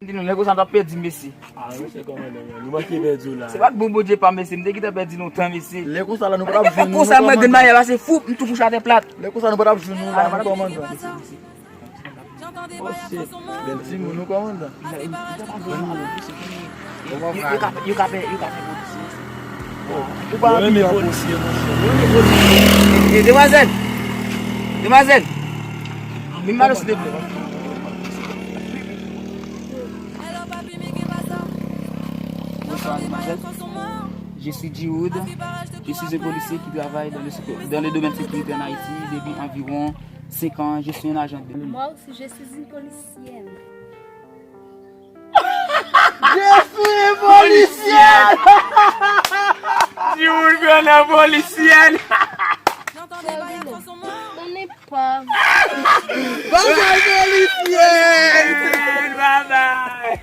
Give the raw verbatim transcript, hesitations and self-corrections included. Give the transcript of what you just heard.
M di nou, lè konsa n t ap pèdi, mesye. Ah, mesye kòmandan, nou manke pèdi w la. Se pa t bon Bondye pa, mesye, m te gentan pèdi lontan, mesye. Lè konsa la, nou pa t ap jwenn nou, konsa, mwen, grenn kòmandan. Manyè la, se fou, m tou kouche atè plat. Lè konsa, nou pa t ap jwenn nou la, nou, kòmandan. Oh, shit. Bèl timoun, nou, kòmandan. Yo, yo ka fè, yo ka fè polisye. Ou pa renmen polisye, monchè. E, demwazèl! Demwazèl! Vin ba nou, silvouplè. Bonsoir, demwazèl. Je suis Giroud. Je suis un policier qui travaille dans le sécu-, dans le domaine sécurité en Haïti depuis environ cinq ans. Je suis un agent de... Moi aussi, je suis une policière. Je suis policière! Giroud, grann polisye! Sa vle di, on n'est pas. Bye bye, policière! Bye bye!